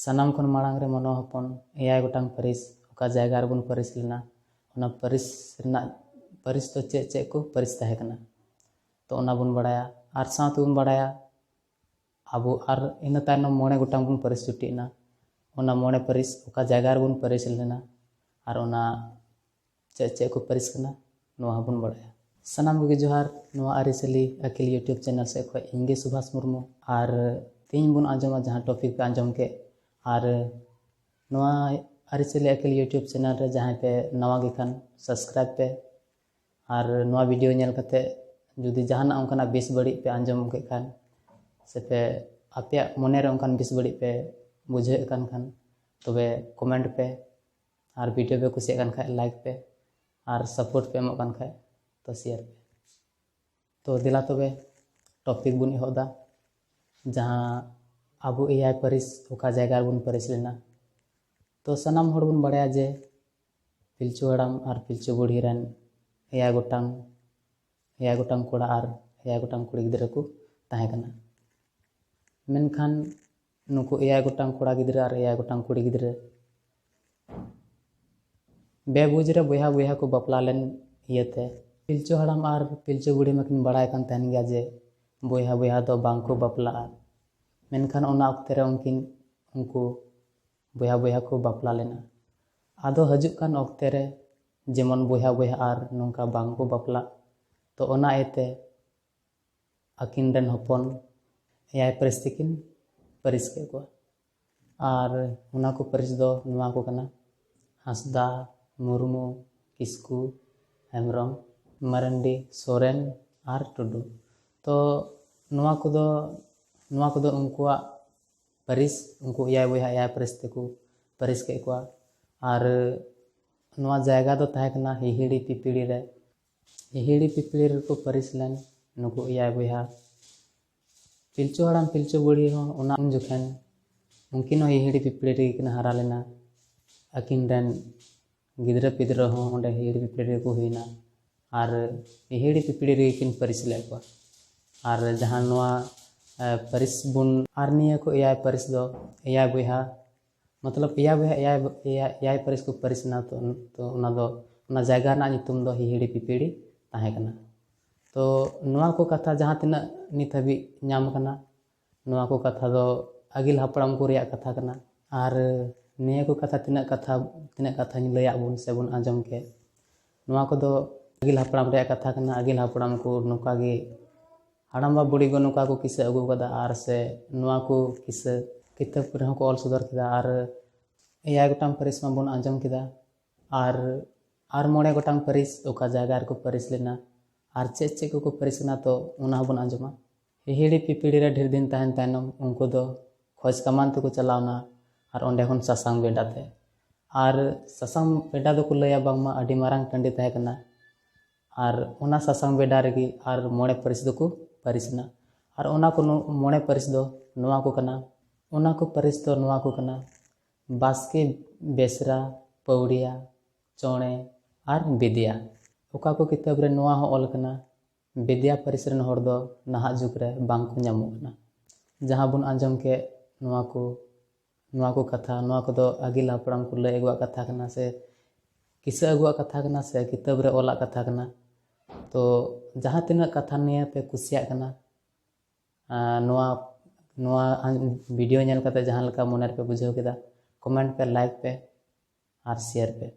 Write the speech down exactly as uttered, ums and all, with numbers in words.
ᱥᱟᱱᱟᱢ ᱠᱷᱚᱱ ᱢᱟᱲᱟᱝ ᱨᱮ ᱢᱟᱱᱣᱟ ᱦᱚᱯᱚᱱ ᱮᱭᱟᱭ ᱜᱚᱴᱟᱝ ᱯᱟᱹᱨᱤᱥ ᱚᱠᱟ ᱡᱟᱭᱜᱟ ᱨᱮᱵᱚᱱ ᱯᱟᱹᱨᱤᱥ ᱞᱮᱱᱟ, ᱚᱱᱟ ᱯᱟᱹᱨᱤᱥ ᱨᱮᱱᱟᱜ, ᱯᱟᱹᱨᱤᱥ ᱫᱚ ᱪᱮᱫ ᱪᱮᱫ ᱠᱚ ᱯᱟᱹᱨᱤᱥ ᱛᱟᱦᱮᱸ ᱠᱟᱱᱟ, ᱛᱚ ᱚᱱᱟ ᱵᱚᱱ ᱵᱟᱲᱟᱭᱟ᱾ ᱟᱨ ᱥᱟᱶᱛᱮ ᱵᱚᱱ ᱵᱟᱲᱟᱭᱟ ᱟᱵᱚ, ᱟᱨ ᱤᱱᱟᱹ ᱛᱟᱭᱱᱚᱢ ᱢᱚᱬᱮ ᱜᱚᱴᱟᱝ ᱵᱚᱱ ᱯᱟᱹᱨᱤᱥ ᱡᱩᱴᱤᱡ ᱮᱱᱟ᱾ ᱚᱱᱟ ᱢᱚᱬᱮ ᱯᱟᱹᱨᱤᱥ ᱚᱠᱟ ᱡᱟᱭᱜᱟ ᱨᱮᱵᱚᱱ ᱯᱟᱹᱨᱤᱥ ᱞᱮᱱᱟ ᱟᱨ ᱚᱱᱟ ᱪᱮᱫ ᱪᱮᱫ ᱠᱚ ᱯᱟᱹᱨᱤᱥ ᱠᱟᱱᱟ, ᱱᱚᱣᱟ ᱦᱚᱸᱵᱚᱱ ᱵᱟᱲᱟᱭᱟ᱾ ᱥᱟᱱᱟᱢ ᱠᱚᱜᱮ ᱡᱚᱦᱟᱨ᱾ ᱱᱚᱣᱟ ᱟᱹᱨᱤᱪᱟᱹᱞᱤ ᱟᱹᱠᱤᱞ YouTube ᱪᱮᱱᱮᱞ ᱥᱮᱫ ᱠᱷᱚᱱ ᱤᱧ ᱜᱮ ᱥᱩᱵᱷᱟᱥ ᱢᱩᱨᱢᱩ᱾ ᱟᱨ ᱛᱮᱦᱮᱧ ᱵᱚᱱ ᱟᱸᱡᱚᱢᱟ ᱡᱟᱦᱟᱸ ᱴᱚᱯᱤᱠ ᱯᱮ ᱟᱸᱡᱚᱢ ᱠᱮᱫ, ᱟᱨ ᱱᱚᱣᱟ ᱟᱹᱨᱤᱪᱟᱹᱞᱤ ᱟᱹᱠᱤᱞ YouTube ᱪᱮᱱᱮᱞ ᱨᱮ ᱡᱟᱦᱟᱸᱭ ᱯᱮ ᱱᱟᱣᱟ ᱜᱮ ᱠᱷᱟᱱ, ᱥᱟᱵᱥᱠᱨᱟᱭᱤᱵᱽ ᱯᱮ᱾ ᱟᱨ ᱱᱚᱣᱟ ᱵᱷᱤᱰᱤᱭᱳ ᱧᱮᱞ ᱠᱟᱛᱮ ᱡᱩᱫᱤ ᱡᱟᱦᱟᱱᱟᱜ ᱚᱱᱠᱟᱱᱟᱜ ᱵᱮᱥ ᱵᱟᱹᱲᱤᱡ ᱯᱮ ᱟᱸᱡᱚᱢ ᱠᱮᱫ ᱠᱷᱟᱱ, ᱥᱮ ᱯᱮ ᱟᱯᱮᱭᱟᱜ ᱢᱚᱱᱮᱨᱮ ᱚᱱᱠᱟᱱ ᱵᱮᱥ ᱵᱟᱹᱲᱤᱡ ᱯᱮ ᱵᱩᱡᱷᱟᱹᱣᱮᱫ ᱠᱟᱱ ᱠᱷᱟᱱ, ᱛᱚᱵᱮ ᱠᱚᱢᱮᱱᱴ ᱯᱮ᱾ ᱟᱨ ᱵᱷᱤᱰᱤᱭᱳ ᱯᱮ ᱠᱩᱥᱤᱭᱟᱜ ᱠᱟᱱ ᱠᱷᱟᱱ ᱞᱟᱭᱤᱠ ᱯᱮ, ᱟᱨ ᱥᱟᱯᱳᱨᱴ ᱯᱮ ᱮᱢᱚᱜ ᱠᱟᱱ ᱠᱷᱟᱱ ᱛᱚ ᱥᱮᱭᱟᱨ ᱯᱮ᱾ ᱛᱚ ᱫᱮᱞᱟ ᱛᱚᱵᱮ ᱴᱚᱯᱤᱠ ᱵᱚᱱ ᱮᱦᱚᱵ ᱮᱫᱟ, ᱡᱟᱦᱟᱸ ᱟᱵᱚ ᱮᱭᱟᱭ ᱯᱟᱹᱨᱤᱥ ᱚᱠᱟ ᱡᱟᱭᱜᱟ ᱨᱮᱵᱚᱱ ᱯᱟᱹᱨᱤᱥ ᱞᱮᱱᱟ᱾ ᱛᱚ ᱥᱟᱱᱟᱢ ᱦᱚᱲ ᱵᱚᱱ ᱵᱟᱲᱟᱭᱟ ᱡᱮ ᱯᱤᱞᱪᱩ ᱦᱟᱲᱟᱢ ᱟᱨ ᱯᱤᱞᱪᱩ ᱵᱩᱲᱦᱤ ᱨᱮᱱ ᱮᱭᱟᱭ ᱜᱚᱴᱟᱝ, ᱮᱭᱟᱭ ᱜᱚᱴᱟᱝ ᱠᱚᱲᱟ ᱟᱨ ᱮᱭᱟᱭ ᱜᱚᱴᱟᱝ ᱠᱩᱲᱤ ᱜᱤᱫᱽᱨᱟᱹ ᱠᱚ ᱛᱟᱦᱮᱸ ᱠᱟᱱᱟ᱾ ᱢᱮᱱᱠᱷᱟᱱ ᱱᱩᱠᱩ ᱮᱭᱟᱭ ᱜᱚᱴᱟᱝ ᱠᱚᱲᱟ ᱜᱤᱫᱽᱨᱟᱹ ᱟᱨ ᱮᱭᱟᱭ ᱜᱚᱴᱟᱝ ᱠᱩᱲᱤ ᱜᱤᱫᱽᱨᱟᱹ ᱵᱮᱵᱩᱡᱽ ᱨᱮ ᱵᱚᱭᱦᱟ ᱵᱚᱭᱦᱟ ᱠᱚ ᱵᱟᱯᱞᱟ ᱞᱮᱱ ᱤᱭᱟᱹᱛᱮ, ᱯᱤᱞᱪᱩ ᱦᱟᱲᱟᱢ ᱟᱨ ᱯᱤᱞᱪᱩ ᱵᱩᱲᱦᱤ ᱢᱟᱠᱤᱱ ᱵᱟᱲᱟᱭ ᱠᱟᱱ ᱛᱟᱦᱮᱱ ᱜᱮᱭᱟ ᱡᱮ ᱵᱚᱭᱦᱟ ᱵᱚᱭᱦᱟ ᱫᱚ ᱵᱟᱝ ᱠᱚ ᱵᱟᱯᱞᱟᱜᱼᱟ᱾ ᱢᱮᱱᱠᱷᱟᱱ ᱚᱱᱟ ᱚᱠᱛᱮ ᱨᱮ ᱩᱱᱠᱤᱱ, ᱩᱱᱠᱩ ᱵᱚᱭᱦᱟ ᱵᱚᱭᱦᱟ ᱠᱚ ᱵᱟᱯᱞᱟ ᱞᱮᱱᱟ᱾ ᱟᱫᱚ ᱦᱤᱡᱩᱜ ᱠᱟᱱ ᱚᱠᱛᱮ ᱨᱮ ᱡᱮᱢᱚᱱ ᱵᱚᱭᱦᱟ ᱵᱚᱭᱦᱟ ᱟᱨ ᱱᱚᱝᱠᱟ ᱵᱟᱝ ᱠᱚ ᱵᱟᱯᱞᱟᱜ, ᱛᱚ ᱚᱱᱟ ᱤᱭᱟᱹᱛᱮ ᱟᱹᱠᱤᱱ ᱨᱮᱱ ᱦᱚᱯᱚᱱ ᱮᱭᱟᱭ ᱯᱟᱹᱨᱤᱥ ᱛᱮᱠᱤᱱ ᱯᱟᱹᱨᱤᱥ ᱠᱮᱫ ᱠᱚᱣᱟ᱾ ᱟᱨ ᱚᱱᱟ ᱠᱚ ᱯᱟᱹᱨᱤᱥ ᱫᱚ ᱱᱚᱣᱟ ᱠᱚ ᱠᱟᱱᱟ: ᱦᱟᱸᱥᱫᱟ, ᱢᱩᱨᱢᱩ, ᱠᱤᱥᱠᱩ, ᱦᱮᱢᱵᱨᱚᱢ, ᱢᱟᱨᱟᱱᱰᱤ, ᱥᱚᱨᱮᱱ ᱟᱨ ᱴᱩᱰᱩ᱾ ᱛᱚ ᱱᱚᱣᱟ ᱠᱚᱫᱚ, ᱱᱚᱣᱟ ᱠᱚᱫᱚ ᱩᱱᱠᱩᱣᱟᱜ ᱯᱟᱹᱨᱤᱥ, ᱩᱱᱠᱩ ᱮᱭᱟᱭ ᱵᱚᱭᱦᱟ ᱮᱭᱟᱭ ᱯᱟᱹᱨᱤᱥ ᱛᱮᱠᱚ ᱯᱟᱹᱨᱤᱥ ᱠᱮᱫ ᱠᱚᱣᱟ᱾ ᱟᱨ ᱱᱚᱣᱟ ᱡᱟᱭᱜᱟ ᱫᱚ ᱛᱟᱦᱮᱸ ᱠᱟᱱᱟ ᱦᱤᱦᱤᱲᱤ ᱯᱤᱯᱤᱲᱤ ᱨᱮ᱾ ᱦᱤᱦᱤᱲᱤ ᱯᱤᱯᱤᱲᱤ ᱨᱮᱠᱚ ᱯᱟᱹᱨᱤᱥ ᱞᱮᱱ ᱱᱩᱠᱩ ᱮᱭᱟᱭ ᱵᱚᱭᱦᱟ᱾ ᱯᱤᱞᱪᱩ ᱦᱟᱲᱟᱢ ᱯᱤᱞᱪᱩ ᱵᱩᱲᱦᱤ ᱦᱚᱸ ᱚᱱᱟ ᱩᱱ ᱡᱚᱠᱷᱮᱱ ᱩᱱᱠᱤᱱ ᱦᱚᱸ ᱦᱤᱦᱤᱲᱤ ᱯᱤᱯᱤᱲᱤ ᱨᱮᱜᱮ ᱠᱤᱱ ᱦᱟᱨᱟ ᱞᱮᱱᱟ᱾ ᱟᱹᱠᱤᱱ ᱨᱮᱱ ᱜᱤᱫᱽᱨᱟᱹ ᱯᱤᱫᱽᱨᱟᱹ ᱦᱚᱸ ᱚᱸᱰᱮ ᱦᱤᱦᱤᱲᱤ ᱯᱤᱯᱤᱲᱤ ᱨᱮᱠᱚ ᱦᱩᱭᱱᱟ᱾ ᱟᱨ ᱦᱤᱦᱤᱲᱤ ᱯᱤᱯᱤᱲᱤ ᱨᱮᱜᱮ ᱠᱤᱱ ᱯᱟᱹᱨᱤᱥ ᱞᱮᱫ ᱠᱚᱣᱟ᱾ ᱟᱨ ᱡᱟᱦᱟᱸ ᱱᱚᱣᱟ ᱯᱟᱹᱨᱤᱥ ᱵᱚᱱ, ᱟᱨ ᱱᱤᱭᱟᱹ ᱠᱚ ᱮᱭᱟᱭ ᱯᱟᱹᱨᱤᱥ ᱫᱚ ᱮᱭᱟᱭ ᱵᱚᱭᱦᱟ, ᱢᱚᱛᱞᱚᱵ ᱮᱭᱟᱭ ᱵᱚᱭᱦᱟ ᱮᱭᱟᱭ, ᱮᱭᱟᱭ, ᱮᱭᱟᱭ ᱯᱟᱹᱨᱤᱥ ᱠᱚ ᱯᱟᱹᱨᱤᱥ ᱮᱱᱟ᱾ ᱛᱚ, ᱛᱚ ᱚᱱᱟ ᱫᱚ, ᱚᱱᱟ ᱡᱟᱭᱜᱟ ᱨᱮᱱᱟᱜ ᱧᱩᱛᱩᱢ ᱫᱚ ᱦᱤᱦᱤᱲᱤ ᱯᱤᱯᱤᱲᱤ ᱛᱟᱦᱮᱸ ᱠᱟᱱᱟ᱾ ᱛᱚ ᱱᱚᱣᱟ ᱠᱚ ᱠᱟᱛᱷᱟ ᱡᱟᱦᱟᱸ ᱛᱤᱱᱟᱹᱜ ᱱᱤᱛ ᱦᱟᱹᱵᱤᱡ ᱧᱟᱢ ᱠᱟᱱᱟ, ᱱᱚᱣᱟ ᱠᱚ ᱠᱟᱛᱷᱟ ᱫᱚ ᱟᱹᱜᱤᱞ ᱦᱟᱯᱲᱟᱢ ᱠᱚ ᱨᱮᱭᱟᱜ ᱠᱟᱛᱷᱟ ᱠᱟᱱᱟ᱾ ᱟᱨ ᱱᱤᱭᱟᱹ ᱠᱚ ᱠᱟᱛᱷᱟ ᱛᱤᱱᱟᱹᱜ ᱠᱟᱛᱷᱟ, ᱛᱤᱱᱟᱹᱜ ᱠᱟᱛᱷᱟᱧ ᱞᱟᱹᱭᱟᱫ ᱵᱚᱱ ᱥᱮ ᱵᱚᱱ ᱟᱸᱡᱚᱢ ᱠᱮᱫ, ᱱᱚᱣᱟ ᱠᱚᱫᱚ ᱟᱹᱜᱤᱞ ᱦᱟᱯᱲᱟᱢ ᱨᱮᱭᱟᱜ ᱠᱟᱛᱷᱟ ᱠᱟᱱᱟ᱾ ᱟᱹᱜᱤᱞ ᱦᱟᱯᱲᱟᱢ ᱠᱚ ᱱᱚᱝᱠᱟ ᱜᱮ, ᱦᱟᱲᱟᱢᱵᱟ ᱵᱩᱲᱦᱤ ᱠᱚ ᱱᱚᱝᱠᱟ ᱠᱚ ᱠᱤᱥᱟᱹ ᱟᱹᱜᱩ ᱠᱟᱫᱟ, ᱟᱨ ᱥᱮ ᱱᱚᱣᱟ ᱠᱚ ᱠᱤᱥᱟᱹ ᱠᱤᱛᱟᱹᱵ ᱨᱮᱦᱚᱸ ᱠᱚ ᱚᱞ ᱥᱚᱫᱚᱨ ᱠᱮᱫᱟ᱾ ᱟᱨ ᱮᱭᱟᱭ ᱜᱚᱴᱟᱝ ᱯᱟᱹᱨᱤᱥ ᱢᱟᱵᱚᱱ ᱟᱸᱡᱚᱢ ᱠᱮᱫᱟ, ᱟᱨ, ᱟᱨ ᱢᱚᱬᱮ ᱜᱚᱴᱟᱝ ᱯᱟᱹᱨᱤᱥ ᱚᱠᱟ ᱡᱟᱭᱜᱟ ᱨᱮᱠᱚ ᱯᱟᱹᱨᱤᱥ ᱞᱮᱱᱟ, ᱟᱨ ᱪᱮᱫ ᱪᱮᱫ ᱠᱚᱠᱚ ᱯᱟᱹᱨᱤᱥ ᱞᱮᱱᱟ, ᱛᱚ ᱚᱱᱟ ᱦᱚᱸᱵᱚᱱ ᱟᱸᱡᱚᱢᱟ᱾ ᱦᱤᱦᱤᱲᱤ ᱯᱤᱯᱤᱲᱤ ᱨᱮ ᱰᱷᱮᱨ ᱫᱤᱱ ᱛᱟᱦᱮᱱ ᱛᱟᱭᱱᱚᱢ ᱩᱱᱠᱩ ᱫᱚ ᱠᱷᱚᱡᱽ ᱠᱟᱢᱟᱱ ᱛᱮᱠᱚ ᱪᱟᱞᱟᱣᱱᱟ, ᱟᱨ ᱚᱸᱰᱮ ᱠᱷᱚᱱ ᱥᱟᱥᱟᱝ ᱵᱮᱰᱟ ᱛᱮ᱾ ᱟᱨ ᱥᱟᱥᱟᱝ ᱵᱮᱰᱟ ᱫᱚᱠᱚ ᱞᱟᱹᱭᱟ ᱵᱟᱝᱢᱟ ᱟᱹᱰᱤ ᱢᱟᱨᱟᱝ ᱴᱟᱺᱰᱤ ᱛᱟᱦᱮᱸ ᱠᱟᱱᱟ, ᱟᱨ ᱚᱱᱟ ᱥᱟᱥᱟᱝ ᱵᱮᱰᱟ ᱨᱮᱜᱮ ᱟᱨ ᱢᱚᱬᱮ ᱯᱟᱹᱨᱤᱥ ᱫᱚᱠᱚ ᱯᱟᱹᱨᱤᱥ ᱮᱱᱟ᱾ ᱟᱨ ᱚᱱᱟ ᱠᱚ ᱱᱚ-, ᱢᱚᱬᱮ ᱯᱟᱹᱨᱤᱥ ᱫᱚ ᱱᱚᱣᱟ ᱠᱚ ᱠᱟᱱᱟ, ᱚᱱᱟ ᱠᱚ ᱯᱟᱹᱨᱤᱥ ᱫᱚ ᱱᱚᱣᱟ ᱠᱚ ᱠᱟᱱᱟ: ᱵᱟᱥᱠᱮ, ᱵᱮᱥᱨᱟ, ᱯᱟᱹᱣᱲᱤᱭᱟ, ᱪᱚᱬᱮ ᱟᱨ ᱵᱤᱫᱤᱭᱟ᱾ ᱚᱠᱟ ᱠᱚ ᱠᱤᱛᱟᱹᱵ ᱨᱮ ᱱᱚᱣᱟ ᱦᱚᱸ ᱚᱞ ᱠᱟᱱᱟ, ᱵᱤᱫᱤᱭᱟ ᱯᱟᱹᱨᱤᱥ ᱨᱮᱱ ᱦᱚᱲ ᱫᱚ ᱱᱟᱦᱟᱜ ᱡᱩᱜᱽ ᱨᱮ ᱵᱟᱝ ᱠᱚ ᱧᱟᱢᱚᱜ ᱠᱟᱱᱟ᱾ ᱡᱟᱦᱟᱸ ᱵᱚᱱ ᱟᱸᱡᱚᱢ ᱠᱮᱫ, ᱱᱚᱣᱟ ᱠᱚ, ᱱᱚᱣᱟ ᱠᱚ ᱠᱟᱛᱷᱟ, ᱱᱚᱣᱟ ᱠᱚᱫᱚ ᱟᱹᱜᱤᱞ ᱦᱟᱯᱲᱟᱢ ᱠᱚ ᱞᱟᱹᱭ ᱟᱹᱜᱩᱣᱟᱜ ᱠᱟᱛᱷᱟ ᱠᱟᱱᱟ, ᱥᱮ ᱠᱤᱥᱟᱹ ᱟᱹᱜᱩᱣᱟᱜ ᱠᱟᱛᱷᱟ ᱠᱟᱱᱟ, ᱥᱮ ᱠᱤᱛᱟᱹᱵ ᱨᱮ ᱚᱞᱟᱜ ᱠᱟᱛᱷᱟ ᱠᱟᱱᱟ᱾ ᱛᱚ ᱡᱟᱦᱟᱸ ᱛᱤᱱᱟᱹᱜ ᱠᱟᱛᱷᱟ ᱱᱤᱭᱟᱹ ᱯᱮ ᱠᱩᱥᱤᱭᱟᱜ ᱠᱟᱱᱟ, ᱟᱨ ᱱᱚᱣᱟ, ᱱᱚᱣᱟ video ᱧᱮᱞ ᱠᱟᱛᱮ ᱡᱟᱦᱟᱸ ᱞᱮᱠᱟ ᱢᱚᱱᱮ ᱨᱮᱯᱮ ᱵᱩᱡᱷᱟᱹᱣ ᱠᱮᱫᱟ, comment ᱯᱮ, like ᱯᱮ ᱟᱨ share ᱯᱮ᱾